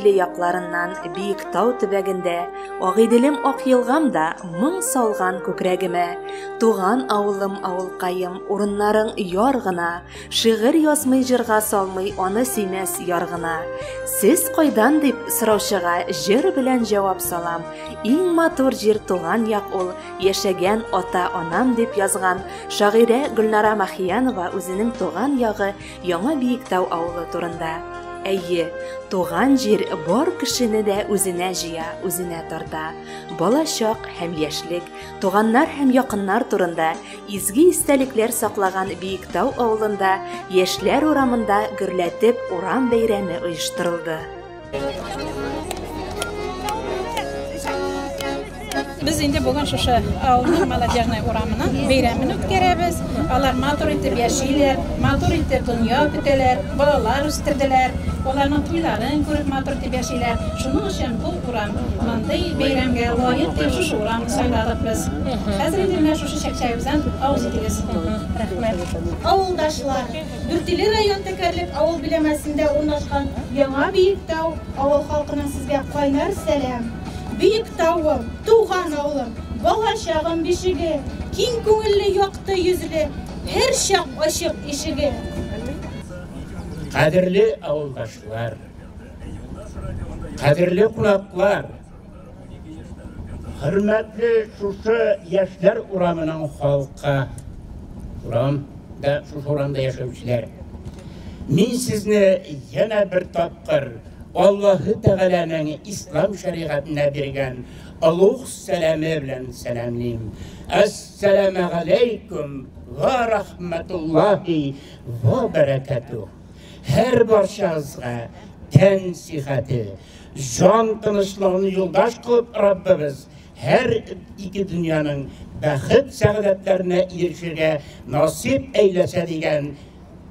иле яҡларынан Биектау төбәгендә Ағиҙелем, Аҡйылғам да моң салған күкрәгемә. Туған ауылым, ауылҡайым, урыннарың яр ғына, шиғыр язмый, җырға салмый, аны сөймәс яр ғына. Сез ҡайҙан дип сораушыға җыр белән җавап салам. Иң матур җир туған яҡ ул, яшәгән ата-анам дип язган шағирә Гөлнара Махиянова үзенең туған яғы Яңа Биектау авылы турында. Әйе, туған җир бар кешене дә үзенә җыя, үзенә тарта. Балачак һәм яшьлек, туганнар һәм якыннар турында изге истәлекләр саклаган Биектау авылында Яшьләр урамында гөрләтеп урам бәйрәме оештырылды. Без инде бүген шушы авылның Молодежный урамының бәйрәмен үткәрәбез. Алар матур итеп яшиләр, матур итеп дөнья көтәләр, балалар үстерделәр, аларның туйларын күреп матур итеп яшиләр. Шуның өчен бу урам мондый бәйрәмгә лаек дип шушы урамны сайладык без. Хәзер инде менә шушы чәкчәгебездән авыз итегез. Рәхмәт. Авылдашлар, Дүртөйле район Тәкәрлек авыл биләмәсендә урнашкан Яңа Биектау авыл халкының сезгә кайнар сәлам. Биектауым, туган авылым, балачагым бишеге, киң күңелле, якты йөзле, һәр чак ачык ишеге. Кадерле авылдашлар, кадерле кунаклар, хөрмәтле шушы Яшьләр урамының халкы, урамда, шушы урамда яшәүчеләр. Мин сезне янә бер тапкыр Аллаһы Тәгаләнең ислам шәригатенә биргән олуг сәламе белән сәламлим. Әссәламу галәйкүм ва рахматуллаһи ва бәрәкәтүһ. Һәр барчагызга тән сихәте, җан тынычлыгын юлдаш кылып Раббыбыз һәр ике дөньяның бәхет сәгадәтләренә ирешергә насыйп әйләсә дигән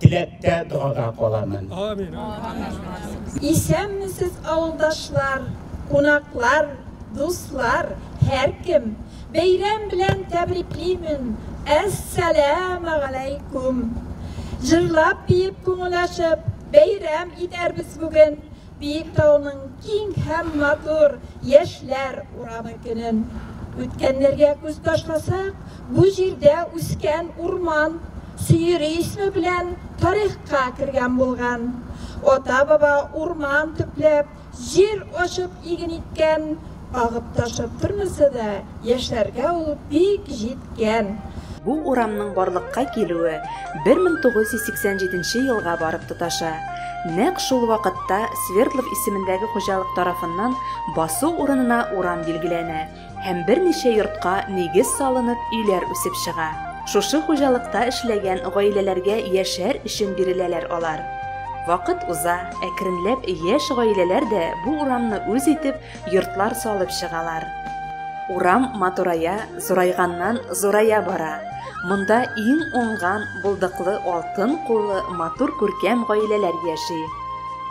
теләктә догада каламын. Исәнмесез, авылдашлар, кунаклар, дуслар, һәркем. Бәйрәм белән тәбриклимен. Әссәламу галәйкүм. Җырлап, биеп, күңел ачып, бәйрәм итәрбез бүген. Биектауның киң һәм матур Яшьләр урамы көнен. Үткәннәргә күз ташласак, бу җирдә үскән урман Сөйри исеме белән тарихка кергән булган. Ата-баба урман төпләп, җир ачып иген иккән, агып ташып тормаса да, яшьләргә ул бик җиткән. Бу урамның барлыкка килүе 1987 елга барып тоташа. Нәкъ шул вакытта Свердлов исемендәге хуҗалык тарафыннан басу урынына урам билгеләнә һәм берничә йортка нигез салынып, өйләр үсеп чыга. Шушы хуҗалыкта эшләгән гаиләләргә яшәр өчен биреләләр алар. Вакыт уза, әкренләп яшь гаиләләр дә бу урамны үз итеп, йортлар салып чыгалар. Урам матурая, зурайганнан зурая бара. Монда иң уңган, булдыклы, алтын куллы, матур күркәм гаиләләр яши.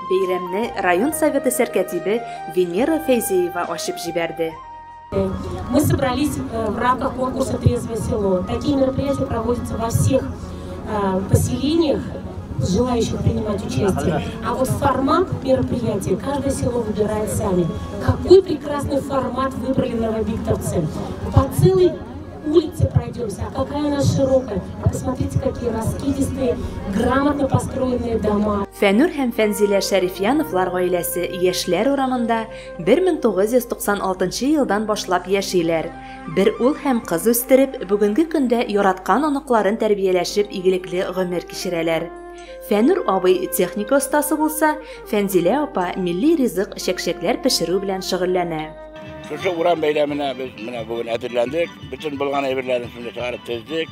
Бәйрәмне район советы сәркәтибе Венера Фәйзиева ачып җибәрде. Мы собрались в рамках конкурса «Трезвое село». Такие мероприятия проводятся во всех поселениях, желающих принимать участие. А вот формат мероприятия каждое село выбирает сами. Какой прекрасный формат выбрали новобиктовцы. По целой улице пройдемся, а какая она широкая. А посмотрите, какие раскидистые, грамотно построенные дома. Фәнүр һәм Фәнзилә Шәрифяновлар гаиләсе Яшьләр урамында 1996 елдан башлап яшиләр. Бер ул һәм кыз үстереп, бүгенге көндә яраткан оныкларын тәрбияләшеп игелекле гомер кичерәләр. Фәнүр абый техника остасы булса, Фәнзилә апа милли ризык чәкчәкләр пешерү белән шөгыльләнә. Шушы урам бәйрәменә без менә бүген әзерләндек. Бөтен булган әйберләрне шунда чыгарып тездек.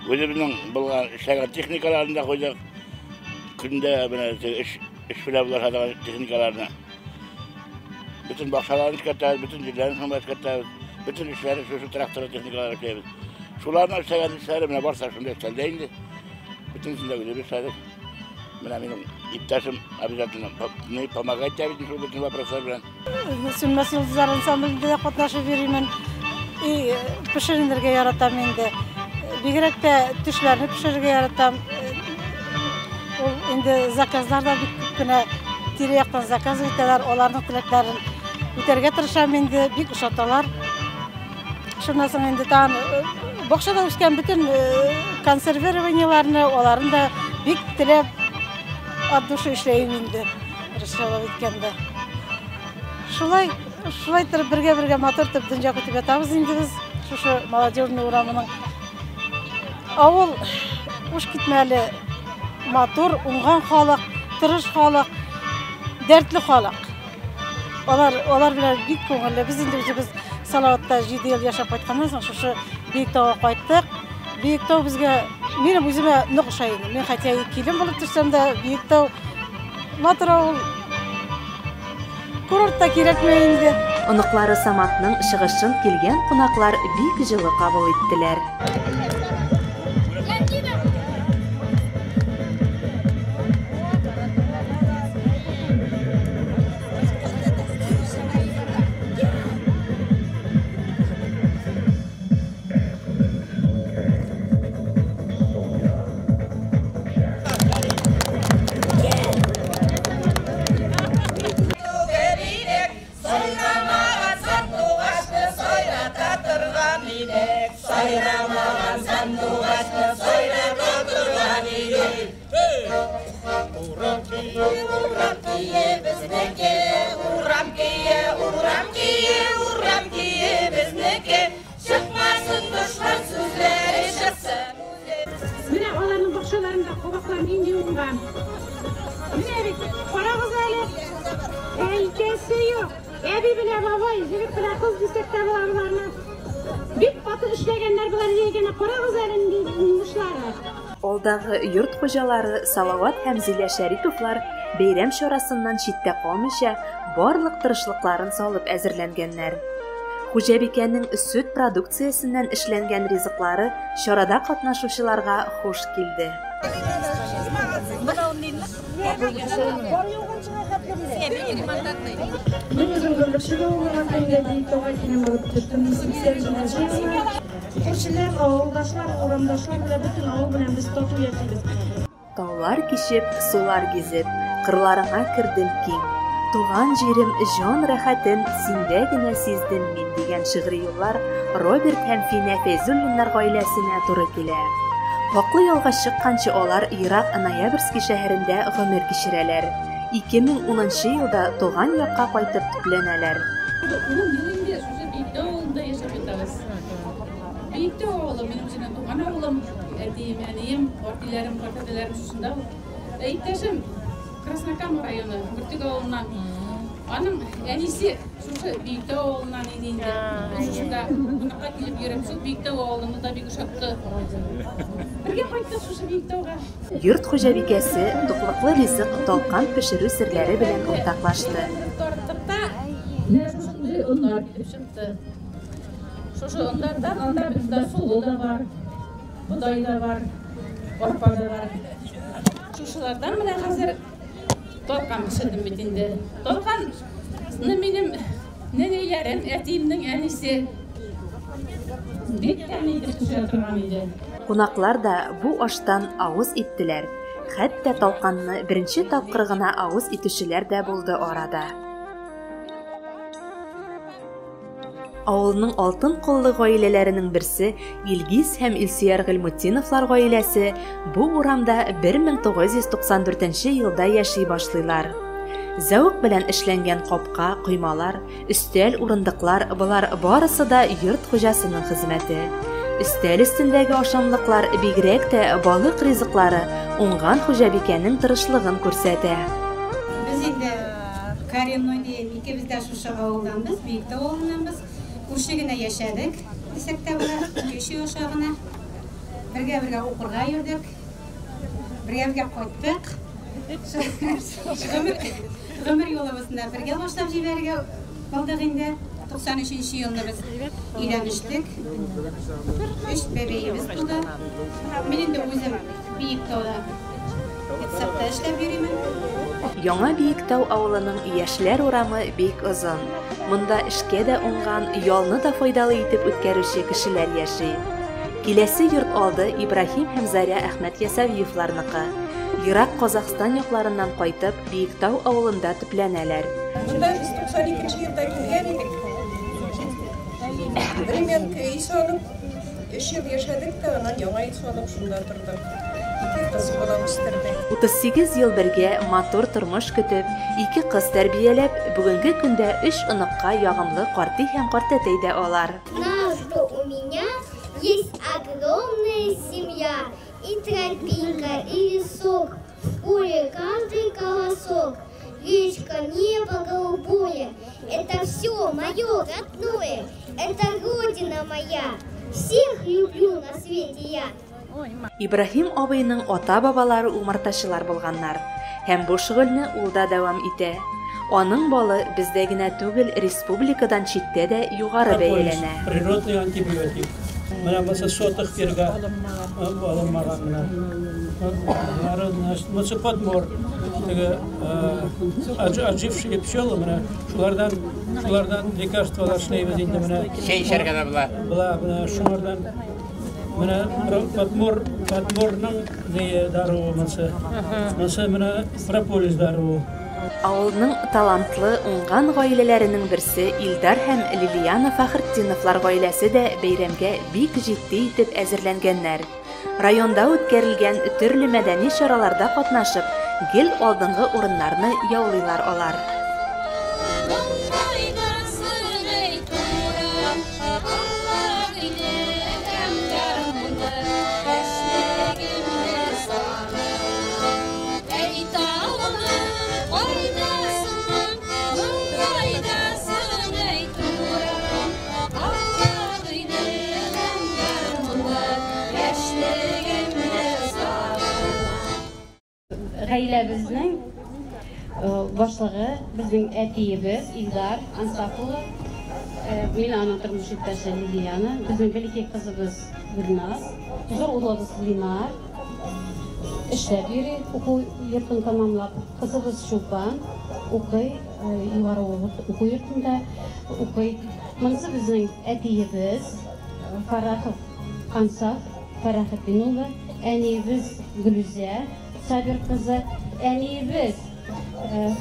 Үзебезнең булган эшләгән техникаларны да куйдык. Көндә менә эш эш белән булашадыган техникаларны. Бөтен бакчаларны эшкәртәбез, бөтен җирләрне шунда эшкәртәбез. Бөтен эшләрне шушы трактор техникалары эшләйбез. Шуларның эшләгән эшләре менә барса шунда эшләнде инде. Бөтенесен дә үзебез эшләдек. Менә минем иптәшем обязательно мне помогать итә бит шул бөтен вопрослар белән. Сүнмәс йолдызлар ансамблендә дә катнашып йөримен. И пешеренергә яратам инде. Бигрәк тә төшләрне пешерергә яратам. Ул инде заказлар да бик күп кенә. Тирә-яктан заказ итәләр, аларның теләкләрен үтәргә тырышам инде, бик ошаталар. Шуннан соң инде тагын бакчада үскән бөтен консервированиеларны, аларын да бик теләп от души эшләйм инде, русчалап әйткәндә. Шулай, шулай торып бергә-бергә матур итеп дөнья көтеп ятабыз инде без, шушы Молодежный урамының. Авыл уш китмәле, матур, уңган халык, тырыш халык, дәртле халык. Алар белән бик күңелле. Без инде үзебез Салаватта 7 ел яшәп кайтканнан соң шушы Биектауга кайттык. Биектау безгә, минем үземә нык ошый инде. Мин хотя и килен булып төшсәм дә, Биектау матур авыл. Курорт та кирәкме инде. Оныклары Саматның чыгышын килгән кунаклар бик җылы кабул иттеләр. Менә аларның бакчаларында кабаклар нинди уңган. Менә бит, карагыз әле. Әйтәсе юк. Әби белән бабай, егет белән кыз дисәк тә була боларны. Бик каты эшләгәннәр болар җәйгәне. Карагыз әле нинди уңышлары. Алдагы йорт хуҗалары Салават һәм Зилә Шәриповлар бәйрәм чарасыннан читтә калмыйча барлык тырышлыкларын салып әзерләнгәннәр. Хуҗабикәнең сөт продукциясеннән эшләнгән ризыклары чарада катнашучыларга хуш килде. Мин үзем гөрлөкче авылыннан килгән Биектауга килен булып төштем. 87 елында. Күршеләр, авылдашлар, урамдашлар белән бөтен авыл белән без тату яшибез. Таулар кичеп, сулар гизеп, кырларыңа кердем киң. Туган җирем, җан рәхәтен синдә генә сиздем мин дигән шигъри юллар Роберт һәм Финә Фәйзуллиннар гаиләсенә туры килә. Хаклы ялга чыкканчы алар ерак Ноябрьский шәһәрендә гомер кичерәләр. 2010 елда туган якка кайтып төпләнәләр. Ун ел инде шушы Биектау авылында яшәп ятабыз. Биектау авылы минем үземнең туган авылым, әтием, әнием, картиләрем, картәтәләрем шушында. Иптәшем Краснокама районы, Бөртек авылыннан. Аның әнисе шушы Биектау авылыннан иде инде. Ул шушында кунакка килеп йөреп, шул Биектау авылын да бик ошатты. Бергә кайттык шушы Биектауга. Йорт хуҗабикәсе туклыклы ризык талкан пешерү серләре белән уртаклашты. Тарттык та, менә шушындый оннар килеп чыкты. Шушы оннардан анда бездә солы да бар, бодай да бар, арпа да бар. Шушылардан менә хәзер талкан пешердем бит инде. Талканны минем нәнәйләрем, әтиемнең әнисе бик тәмле итеп пешерә торган иде. Кунаклар да бу аштан авыз иттеләр. Хәтта талканны беренче тапкыр гына авыз итүчеләр дә булды арада. Авылның алтын куллы гаиләләренең берсе Илгиз һәм Илсөяр Гыйльмутдиновлар гаиләсе бу урамда 1994 елда яши башлыйлар. Зәвык белән эшләнгән капка, коймалар, өстәл, урындыклар болар барысы да йорт хуҗасының хезмәте. Өстәл өстендәге ашамлыклар, бигрәк тә балык ризыклары уңган хуҗабикәнең тырышлыгын күрсәтә. Без инде коренной дип икебез дә шушы авылданбыз, Биектау авылыннанбыз. Күрше генә яшәдек, дисәк тә була, ике аша гына. Бергә-бергә укырга йөрдек, бергә-бергә кайттык. Гомер юлыбызны бергә башлап җибәрергә булдык инде. 93 елны без өйләнештек. 3 бәбәебез туды. Мин инде үзем Биектауда детсадта эшләп йөримен. Яңа Биектау авылының Яшьләр урамы бик озын. Монда эшкә дә уңган, ялны да файдалы итеп үткәрүче кешеләр яши. Киләсе йорт алды Ибраһим һәм Заря Әхмәт Ясавиевларныкы. Ерак Казахстан якларыннан кайтып, Биектау авылында төпләнәләр. Монда без 92 елда килгән идек. Временка өй салып, 3 ел яшәдек тә, аннан яңа өй салып шунда тордык. Ике кыз бала үстердек. 38 ел бергә матур тормыш көтеп, ике кыз тәрбияләп, бүгенге көндә 3 оныкка ягымлы карти һәм картәтәй дә алар. Знаю, что у меня есть огромная семья, и тропинка, и лесок, в поле каждый колосок, речка, небо голубое. Это все мое родное, это родина моя. Всех люблю на свете я. Ибраһим абыйның ата-бабалары умартачылар булганнар. Һәм бу шөгыльне ул да дәвам итә. Аның балы бездә генә түгел, республикадан читтә дә югары бәяләнә. Природный антибиотик. Менә монысы сотых перга алынмаган менә. Болары, значит, монысы подмор. Теге отжившие пчелы менә шулардан лекарстволар эшләйбез инде менә. Чәй эчәргә дә була. Була, менә шуңардан менә подморның даруы монысы. Монысы менә прополис даруы. Авылның талантлы, уңган гаиләләренең берсе Илдар һәм Лилиана Фәхретдиновлар гаиләсе дә бәйрәмгә бик җитди итеп әзерләнгәннәр. Районда үткәрелгән төрле мәдәни чараларда катнашып, гел алдынгы урыннарны яулыйлар алар. Гаиләбезнең башлыгы безнең әтиебез Илдар Ансаф улы, мин аның тормыш иптәше Лилиана, безнең бәләкәй кызыбыз Гөлназ, зур улыбыз Линар эшләп йөри, уку йортын тәмамлап, кызыбыз Чулпан укый, югары уку йортында укый. Монысы безнең әтиебез Фарахов Ансаф Фарахетдин улы, әниебез Гөлүзә Сабир кызы, әниебез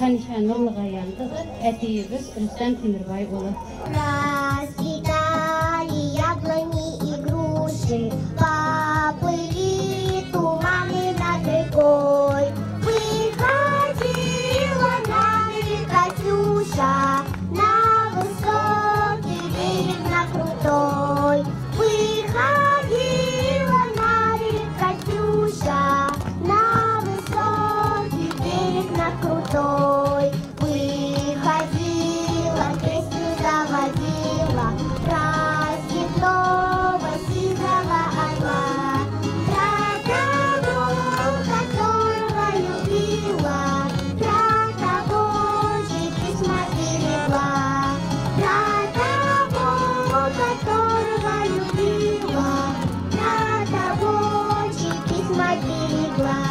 Хәнифә Нурлыгаян кызы, әтиебез Рөстәм Тимербай улы. Расцветали яблони и груши, поплыли туманы над рекой. Выходила на берег Катюша, на высокий берег, на крутой. Выходила на берег Катюша, на высокий берег, на крутой. Выходила, песню заводила про светлого сизого орла, про того, которого любила, про того, чьи письма берегла, про того, которого любила, про того, чьи письма берегла.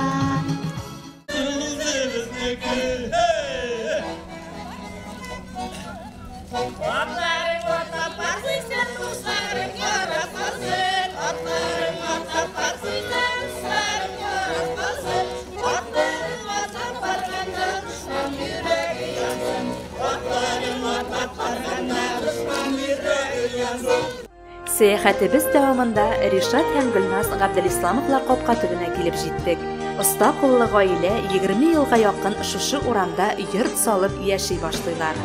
Сәяхәтебез дәвамында Ришат һәм Гөлназ Габделисламовлар капка төбенә килеп җиттек. Оста куллы гаилә 20 елга якын шушы урамда йорт салып яши башлыйлар.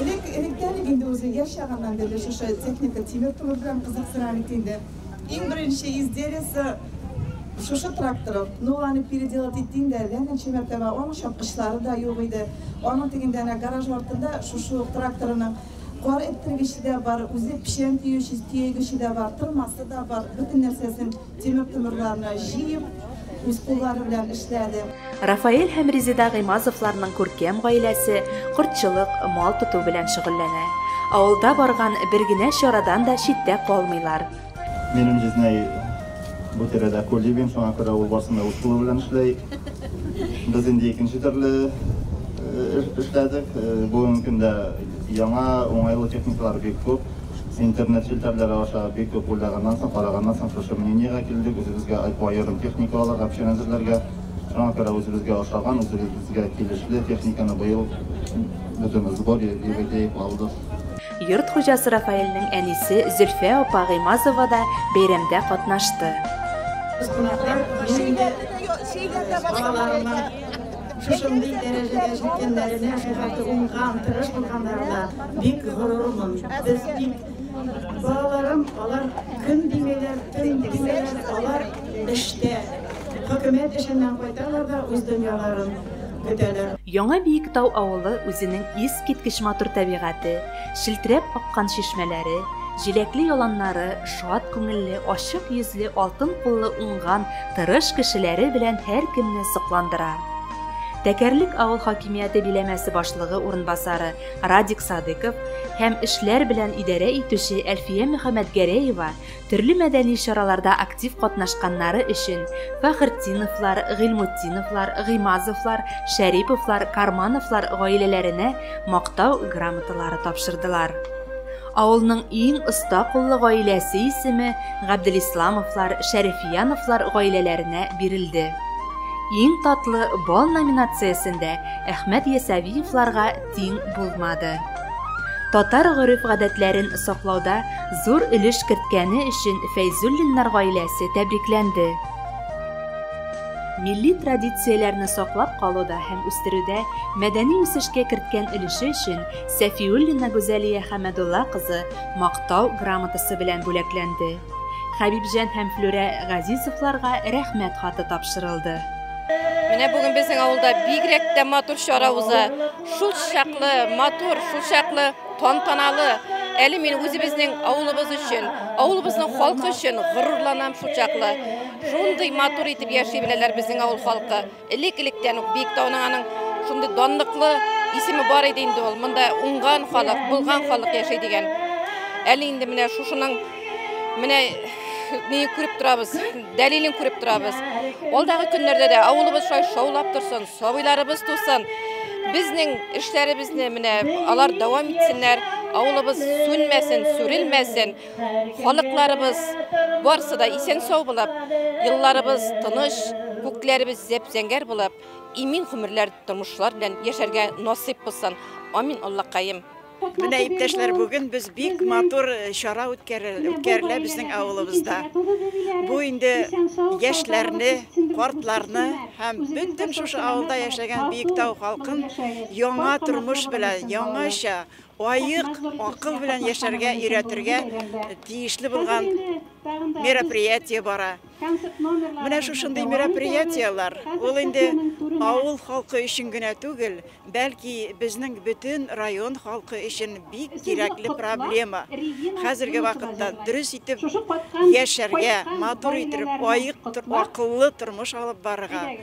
Электән инде үзе яшь чагыннан бирле шушы техника тимер томыр белән кызыксына бит инде. Иң беренче изделиесе шушы трактор. Ну, аны переделать итте инде әллә ничә мәртәбә. Аның чапкычлары да юк иде. Аның тегендә әнә гараж артында шушы тракторының кар эттергече дә бар, үзе печән төягече дә бар, тырмасы да бар, бөтен нәрсәсен тимер томырларына җыеп, үз куллары белән эшләде. Рафаэль һәм Резеда Гыймазовларның күркәм гаиләсе кортчылык, мал тоту белән шөгыльләнә. Авылда барган бер генә чарадан да читтә калмыйлар. Минем җизнәй бу тирәдә Кулибин, шуңа күрә ул барсын да үз кулы белән эшләй. Без инде икенче төрле эшләдек. Бүгенге көндә яңа уңайлы техникалар бик күп. Интернет челтәрләре аша бик күп уйлаганнан соң, караганнан соң шушы мнениегә килдек. Үзебезгә аерым техника алырга, печән әзерләргә. Шуңа күрә үзебезгә ошаган, үзебезгә килешле техниканы быел бөтен сбор җыеп алдык. Йорт хуҗасы Рафаэльнең әнисе Зөлфә апа Гыймазова да бәйрәмдә катнашты. Без кунаклар, мин инде балаларымның шушындый дәрәҗәгә җиткәннәренә, шулхәтле уңган, тырыш булганнарына бик горурмын. Без бик балаларым, алар көн димәйләр, төн димәйләр, алар эштә. Хөкүмәт эшеннән кайталар да үз дөньяларын көтәләр. Яңа Биектау авылы үзенең искиткеч матур табигате, челтерәп аккан чишмәләре, җиләкле яланнары, шат күңелле, ачык йөзле, алтын куллы уңган, тырыш кешеләре белән һәркемне сокландыра. Тәкәрлек авыл хакимияте биләмәсе башлыгы урынбасары Радик Садыков һәм эшләр белән идарә итүче Әлфия Мөхәммәтгәрәева төрле мәдәни чараларда актив катнашканнары өчен Фәхретдиновлар, Гыйльмутдиновлар, Гыймазовлар, Шәриповлар, Кармановлар гаиләләренә мактау грамоталары тапшырдылар. Авылның иң оста куллы гаиләсе исеме Габделисламовлар, Шәрифьяновлар гаиләләренә бирелде. Иң татлы бал номинациясендә Әхмәт Ясәвиевларга тиң булмады. Татар гореф-гадәтләрен саклауда зур өлеш керткәне өчен Фәйзуллиннар гаиләсе тәбрикләнде. Милли традицияләрне саклап калуда һәм үстерүдә мәдәни үсешкә керткән өлеше өчен Сәфиуллина Гүзәлия Хәмәдулла кызы мактау грамотасы белән бүләкләнде. Хәбибҗан һәм Флүрә Газизовларга рәхмәт хаты тапшырылды. Менә бүген безнең авылда бигрәк тә матур чара уза. Шул чаклы матур, шул чаклы тантаналы. Әле мин үзебезнең авылыбыз өчен, авылыбызның халкы өчен горурланам шул чаклы. Шундый матур итеп яши беләләр безнең авыл халкы. Элек-электән үк Биектауның аның шундый данлыклы исеме бар иде инде ул. Монда уңган халык, булган халык яши дигән. Әле инде менә шушының менә ни күреп торабыз, дәлилен күреп торабыз. Алдагы көннәрдә дә авылыбыз шулай шаулап торсын, сабыйларыбыз тусын. Безнең эшләребезне менә алар дәвам итсеннәр, авылыбыз сүнмәсен, сүрелмәсен. Халыкларыбыз барсы да исән-сау булып, елларыбыз тыныч, күкләребез зәп-зәңгәр булып, имин гомерләр, тормышлар белән яшәргә насыйп булсын. Амин, Аллакаем. Менә иптәшләр, бүген без бик матур чара үткәрелә безнең авылыбызда. Бу инде яшьләрне, картларны һәм бөтен шушы авылда яшәгән Биектау халкын яңа тормыш белән, яңача, аек акыл белән яшәргә өйрәтергә тиешле булган мероприятие бара. Менә шушындый мероприятиелар, ул инде авыл халкы өчен генә түгел, бәлки безнең бөтен район халкы өчен бик кирәкле проблема. Хәзерге вакытта дөрес итеп яшәргә, матур итеп, аек, акыллы тормыш алып барырга.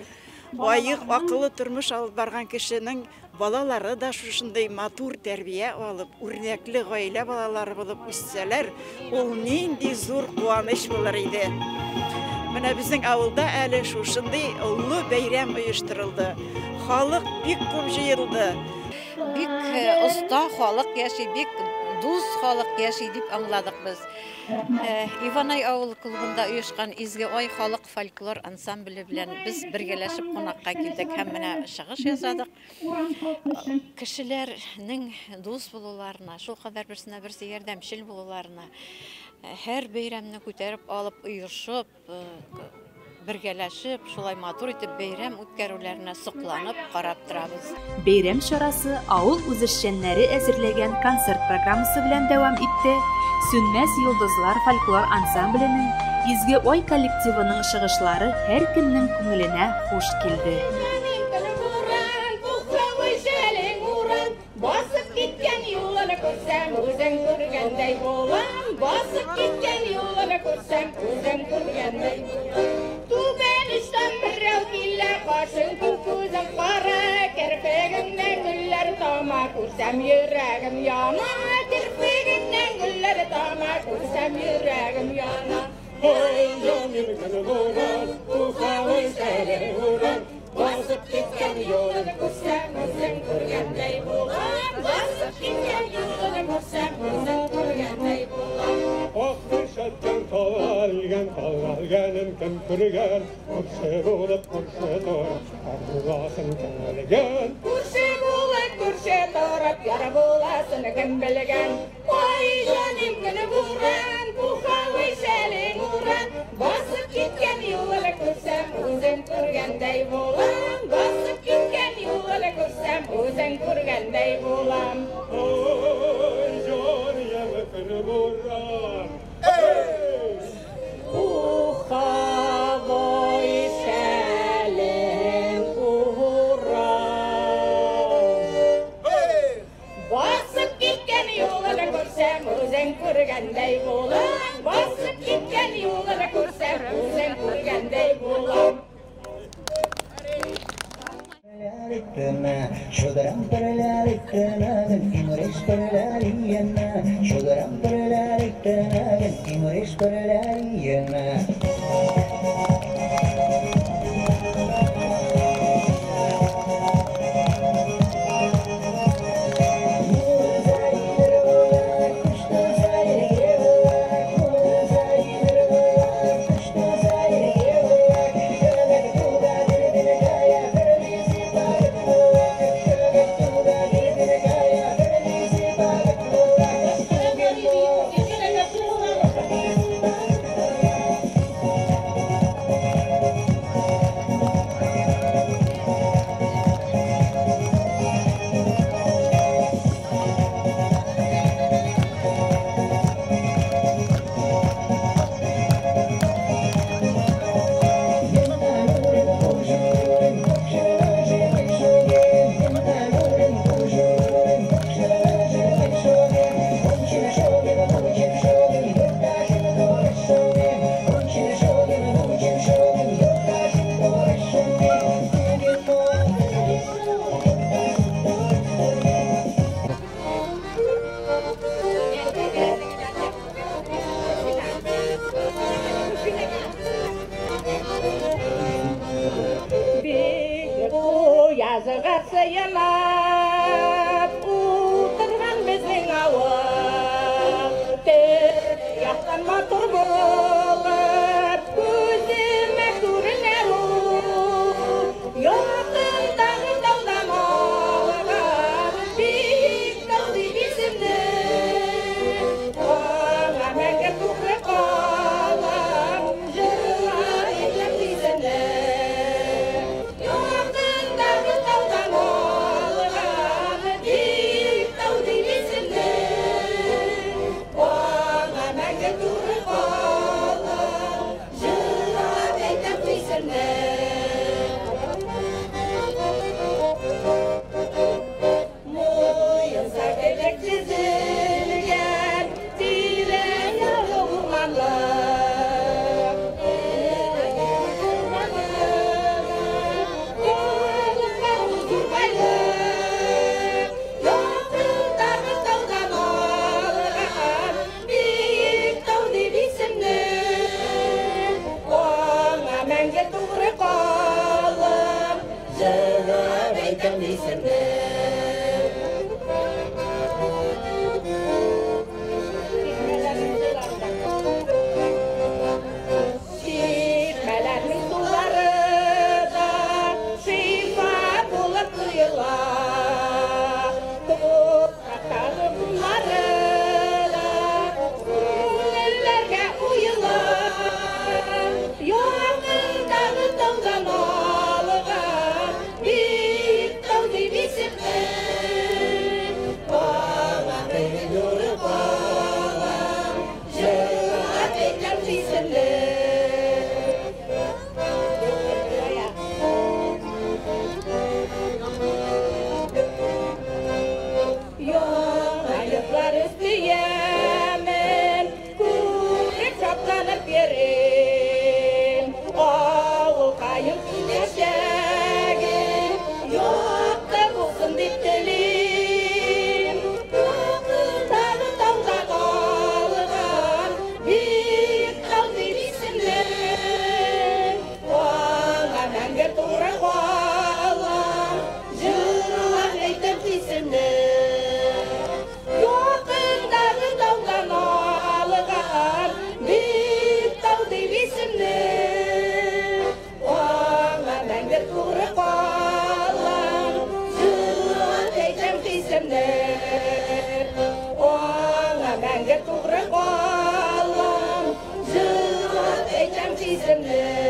Аек, акыллы тормыш алып барган кешенең балалары да шушындый матур тәрбия алып, үрнәкле гаилә балалары булып үссәләр, ул нинди зур куаныч булыр иде. Менә безнең авылда әле шушындый олы бәйрәм оештырылды. Халык бик күп җыелды. Бик оста халык яши, бик дус халык яши дип аңладык без. Иванай авыл клубында оешкан Изге Ай халык фольклор ансамбле белән без бергәләшеп кунакка килдек һәм менә чыгыш ясадык. Кешеләрнең дус булуларына, шул кадәр берсенә берсе ярдәмчел булуларына, һәр бәйрәмне күтәреп алып оешып, бергәләшеп, шулай матур итеп бәйрәм үткәрүләренә сокланып карап торабыз. Бәйрәм чарасы авыл үзешчәннәре әзерләгән концерт программасы белән дәвам итте. Сүнмәс йолдызлар фольклор ансамбленең, Изге Ай коллективының чыгышлары һәркемнең күңеленә хуш килде. Басып киткән юлын күрсәм, үзең күргәндәй булам. Басып киткән юлын күрсәм, үзең күргәндәй булам. Түбән очтан берәү килә, кашың күк, күзең кара, керфегеңнән гөлләр тама, күрсәм йөрәгем яна. Керфегеңнән гөлләр тама, күрсәм йөрәгем яна. Ой, җаным гөлем уран, тухавы шәлең уран, басып киткән юлын күрсәм, үзең күргәндәй булам. Басып киткән юлын күрсәм, үзең күргәндәй булам. Ак мишәттән талган, талган кем күргән, күрше булып күрше торып, яр буласын кем белгән. Күрше булып күрше торып, яр буласын кем белгән. Ой, җаным көнө буран, пуховый шәлең уран, басып киткән юлны күрсәм, үзем күргәндәй булам. Басып киткән юлны күрсәм, үзем күргәндәй булам. Ой, җаным көнө буран. Пуховой шәлең уран. Басып киткән юлны күрсәм, үзем күргәндәй булам. Басып киткән юлны күрсәм, үзем күргәндәй булам. Языға сыйынып утырған безнең авыл. Төрле яктан матур булып күземә күренә ул. Якындагы таудан алган биек тау дип исемле. Аңа мәңге тугры калам, җырлар итеп сизенеп. Якындагы таудан алган исемле.